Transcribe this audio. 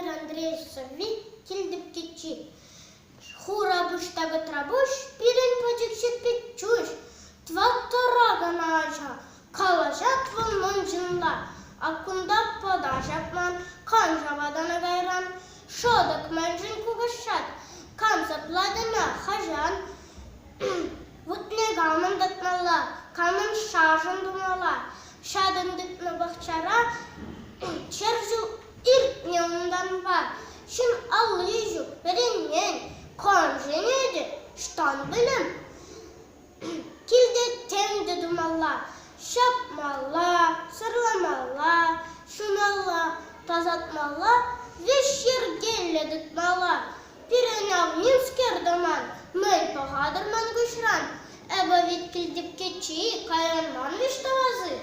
Владимир Андреев сӑвви Килтӗпкеччи. Хура пуҫ та кӑтра пуҫ, пирӗн пӗчӗкҫӗ Пиччуҫ. Тӑваттӑра кӑна ача, калаҫать вӑл мӑн ҫынла. Ак кунта пӑта ҫапман, кам ҫапать ӑна кайран? Шӑтӑк мӗншӗн кукӑшать? Кам саплать ӑна, хӑҫан? Вутне камӑн татмалла, камӑн шашӑн тумалла? Ҫатӑн тытнӑ пахчара чӗрҫул иртнӗ унтанпа. Ҫын алли ҫук, вӗренмен, кам ҫӗнетӗ, ӑҫтан пӗлем? Килте тем те тумалла: ҫапмалла, сӑрламалла, ҫумалла, тасатмалла, веҫ йӗркеллӗ тытмалла. Пирӗн ав нимскер тӑман, мӗн пӑхатӑр ман куҫран? Эпӗ вӗт килтӗпкеччи, кайран ман вӗҫ тӑвас-и?